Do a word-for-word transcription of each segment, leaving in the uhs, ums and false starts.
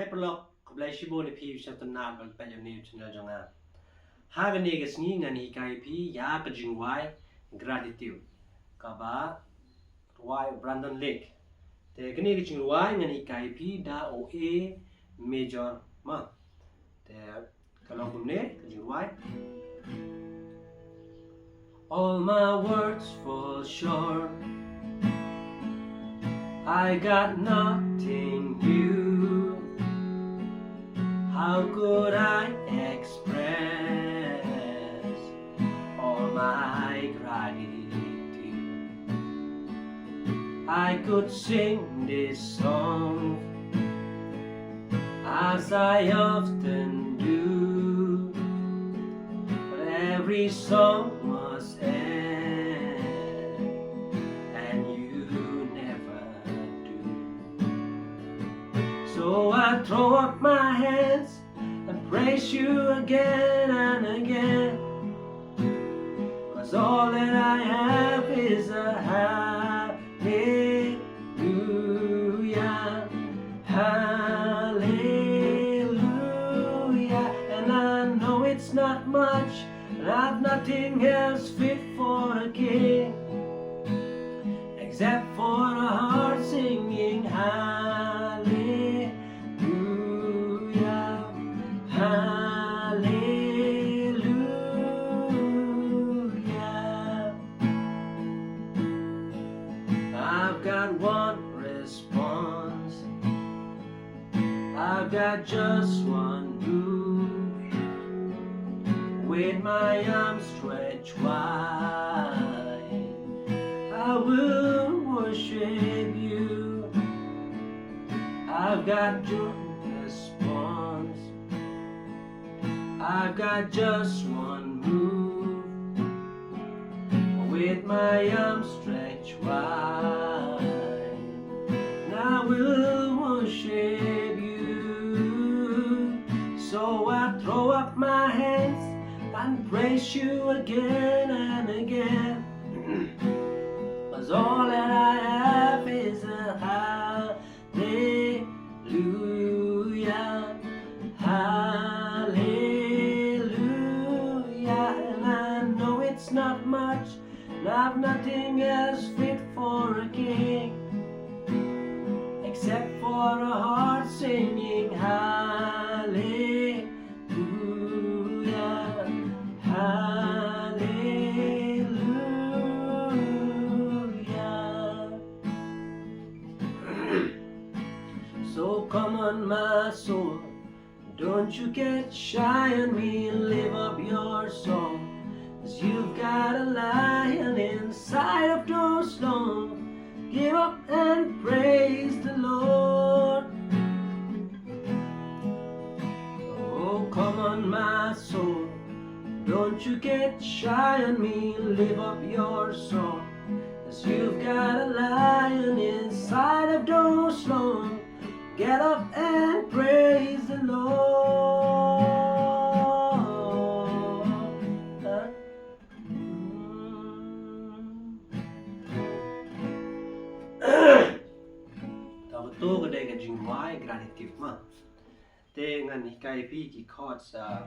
Paralok, khublei shibun ïa phi sha tynat bad peit ïa u new channel jong nga. Ha kane ka sngi ngan hikai ïa phi ïa ka jingrwai gratitude kaba rwai u Brandon Lake. Te kane ka jingrwai ngan hikai ïa phi da u A major ma. Te ka long kumne ka jingrwai. All my words fall short. I got nothing new. How could I express all my gratitude? I could sing this song as I often do, but every song must end, and you never do. So I throw up my hands and praise you again and again. 'Cause all that I have is a hallelujah, hallelujah. And I know it's not much, and I've nothing else fit for a king except for a heart singing hallelujah. Hallelujah, hallelujah. I've got one response. I've got just one move. With my arms stretched wide, I will worship you. I've got your response. I've got just one move. With my arms stretched wide, and I will worship you. So I throw up my hands and praise you again and again. 'Cause all that I have is a hallelujah, hallelujah. And I know it's not much, and I've nothing else fit for a king except for a heart singing hallelujah, hallelujah. So come on, my soul, don't you get shy on me, lift up your song. 'Cause you've got a lion inside of those lungs. Get up and praise the Lord. Oh, come on, my soul, don't you get shy on me, lift up your song. 'Cause you've got a lion inside of those lungs. Get up and praise the Lord. Taw to ka dei ka jingrwai gratitude ma. Te ngan hikai phi ki chords, ah,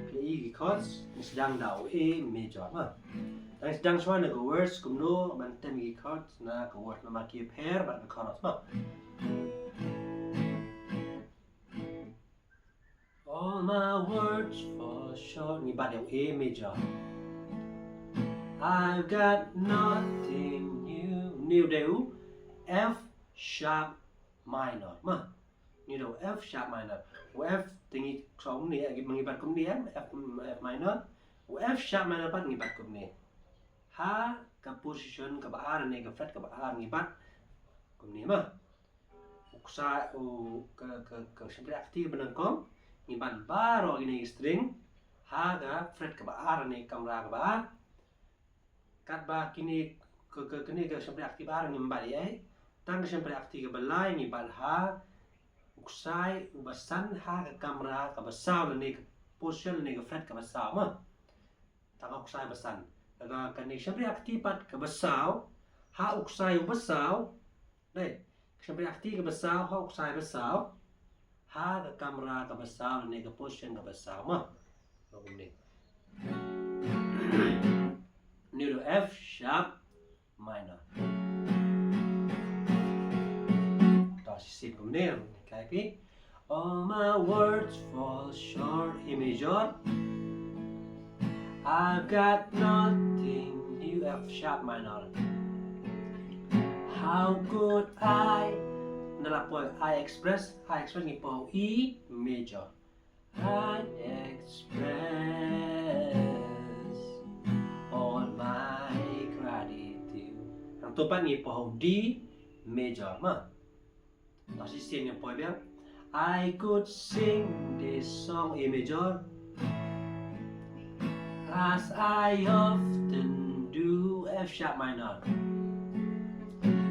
phi i ki chords, ngi sdang da u A major ma. Ngan sdang shwa na ka verse kumno ban tem ki chords na ka verse namar ki pher bad ka chorus ma. All my words fall short. Ngi bat ïa u A major. I've got nothing new. New dei u F sharp minor ma. Ngi da u F sharp minor. U F te ngi khrong ni, ngi, ngi bat kumni em, F, F minor. U F sharp minor pat ngi bat kumni. Ha ka position kaba ar ne ka fret kaba ar ngi bat kumni ma. U ksai u ka, ka, ka shympriah kti kaba nyngkong ngi bat baroh kine ki string ha ka fret kaba ar ne kamra kaba ar. Katba kine ka, ka, kine ka shympriah kti ba ar ngim bat ïa. Tang ka shympriah kti kaba lai ngi bat ha u ksai uba san ha ka kamra kaba saw lane ka position lane ka fret kaba saw ma. Tang ha u ksai ba san. Ka, kane shympriah kti pat kaba saw ha u ksai uba saw. Dei, shympriah kti kaba saw ha u ksai ba saw. Ha ka kamra kaba saw ne ka position kaba saw ma. Kumne. Ni dei F sharp minor. To shisien kumne, ka pi. All my words fall short, E major. I've got nothing new, F sharp minor. How could I? Na la poi I express, I express ngi poi E major. I express all my gratitude. Hangto pat ngi poi D major ma. To shisien ngi poi biang. I could sing this song, E major, as I often do, F sharp minor.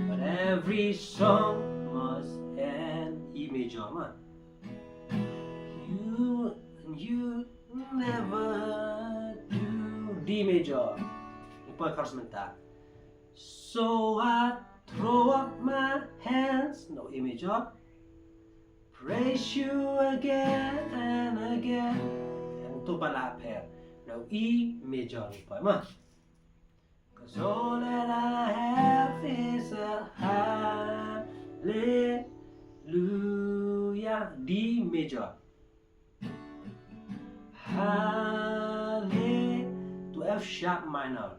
But every song must end, E major ma. You, you never do, D major. Ngi poi chorus mynta. So I throw up my hands, na E major. Praise you again and again. Hangto pat la pher, na E major ngi poi ma. 'Cause all that I have is a hallelujah, D major. Hallelujah, to F sharp minor.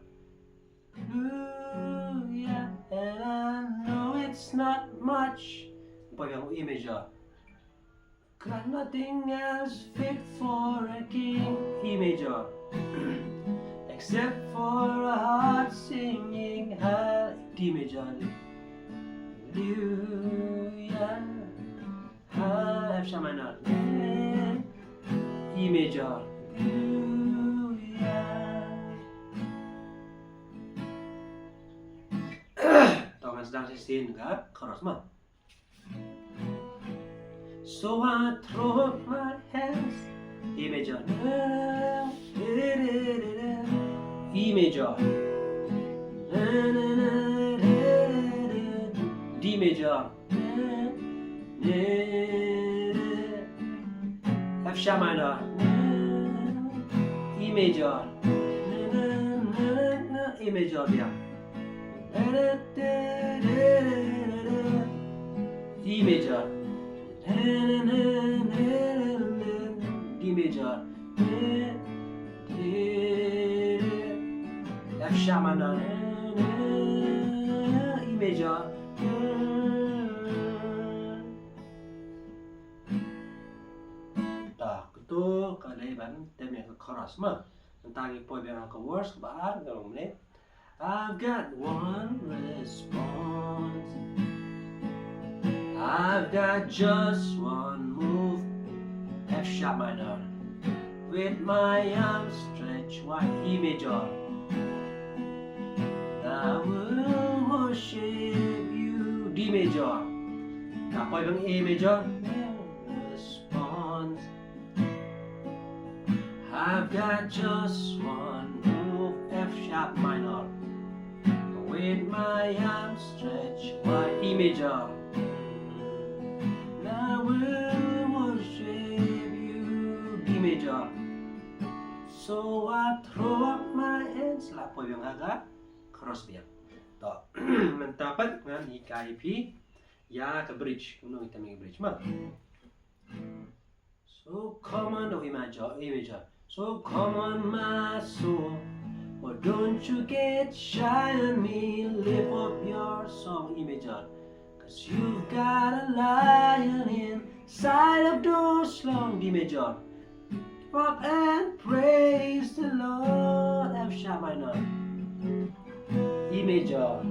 Hallelujah, and I know it's not much. Poi biang, E major. Got nothing else fit for a king, E major, except for a heart singing high, D major. Hallelujah, high, F sharp minor, E major. Hallelujah. To ngan sdang shisien ka chorus ma. So I throw up my hands, E major, E major, D major, F sharp minor, E major, E major, yeah. E major, D major, F sharp minor, E major. Ta, kato ka dei ban tem ïa ka chorus ma. Nangta ngi poi biang ha ka verse ba ar, ka long ne. I've got one response. I've got just one move. F sharp minor. With my arms stretched wide, E major. I will worship you, D major. Nga poi biang, E major. Response. I've got just one move, F sharp minor. With my arms stretched wide, E major. I will worship you, D major. So I throw up my hands, la poi biang ha ka chorus biang. To, mynta pat ngan hikai ïa phi ïa ka bridge, kumno ngi tem ïa ka bridge ma. So come on, oh, E major, E major. So come on, my soul. Oh, don't you get shy on me. Lift up your song, E major. 'Cause you've got a lion inside of those lungs, D major. Up and praise the Lord, F sharp minor. E major.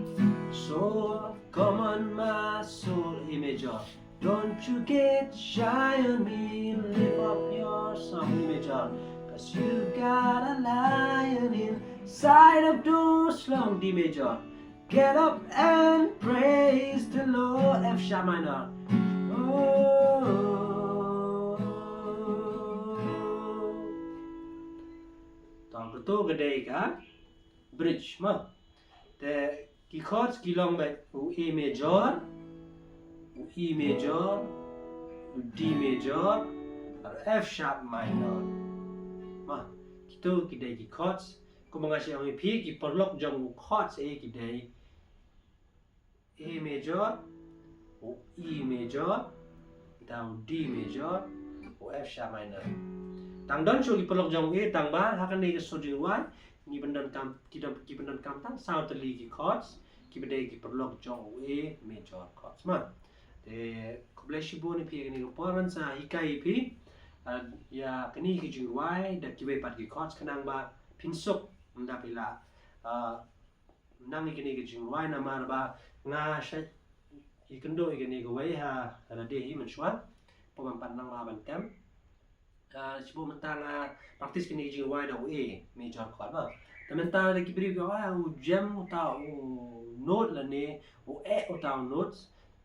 So come on, my soul, E major. Don't you get shy on me, lift up your song, E major. 'Cause you've got a lion inside of those lungs, D major. Get up and praise the Lord, F sharp minor. Oh. To, kato ka dei ka bridge ma. Te ki chords ki long beit u A major, u E major, D major, F sharp minor. Ma, kito ki dei ki chords. Kumba nga shu ong ïa phi, ki paralok jong u chords A ki dei A major, u E major, da u D major, u F sharp minor. Tang don shuh ki paralok jong u A, tang ba ha kane ka sur jingrwai ngi pyndonkam, ki don, ki pyndonkam tang saw tylli ki chords kiba dei ki paralok jong u A major chords, ma. Te khublei shibun ïa phi kane ka por, ngan sa hikai ïa phi, ah, ïa kane ka jingrwai da kiwei pat ki chords khnang ba phin suk ynda phi la, ah, nang ïa kane ka jingrwai, namar ba nga shait ïakynduh ïa kane kawei ha lade hi mynshuwa, pynban pat nang ba ban tem. Ah, shibun mynta nga practice kane ka jingrwai da u A major chord, ma. Te mynta da ki briew ki ong, ah, u jem uta u note lane u eh uta u note.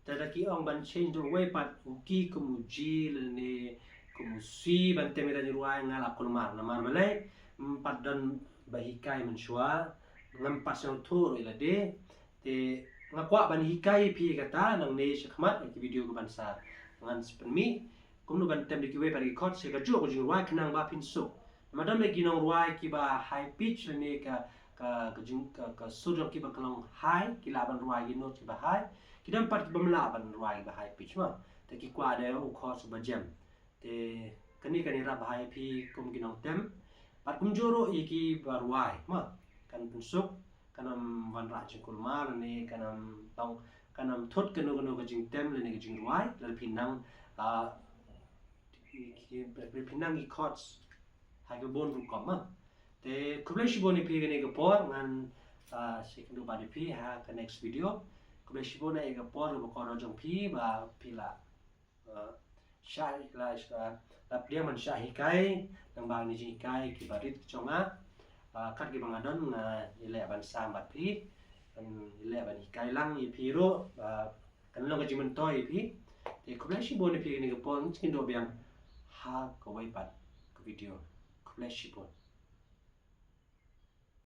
Te da ki ong ban change da uwei pat u key kum u G lane kum u C ban tem ïa ka jingrwai, nga la kulmar, namar balei? Ym pat don ba hikai mynshuwa, ngam pat sngewthuh ruh ïa lade. Te nga kwah ban hikai ïa phi kata nangne shakhmat ha ki video kiban sa, ngan sa pynmih kumno ban tem da kiwei pat ki chord sha kajuh ka jingrwai khnang ba phin suk. Namar don ki nongrwai kiba high pitch lane ka, ka, ka jing, ka, ka sur jong ki ba ka long high, ki lah ban rwai ki note kiba high. Ki don pat kiba ym lah ban rwai kiba high pitch, ma. Te ki kwah da u chord uba jem. Te kane kan ïarap bha ïa phi kum ki nongtem bad kumjuh ruh ïa kiba rwai, ma. Kan pynsuk, kan ym wanrah jingkulmar lane kan ym tong, kan ym thut kano kano ka jingtem lane ka jingrwai lada phi nang, ah, ki, ki, phi nang ki chords ha kiba bun rukom, ma. Te khublei shibun ïa phi kane ka por, ngan, ah, sa ïakynduh bad ïa phi ha ka next video. Khublei shibun ïa ka por kaba kordor jong phi ba phi la, ah, shah, la, la pdiang ban shah hikai, nang ba kine jinghikai kiba rit jong nga, ah, kat kiba nga don nga ïaleh ban sam bad phi, ban ïaleh ban hikai lang ïa phi ruh, ah, kan long ka jingmyntoi ïa phi. Te khublei shibun ïa phi kane ka por, ngin sa ïakynduh biang ha kawei pat ka video. Khublei shibun.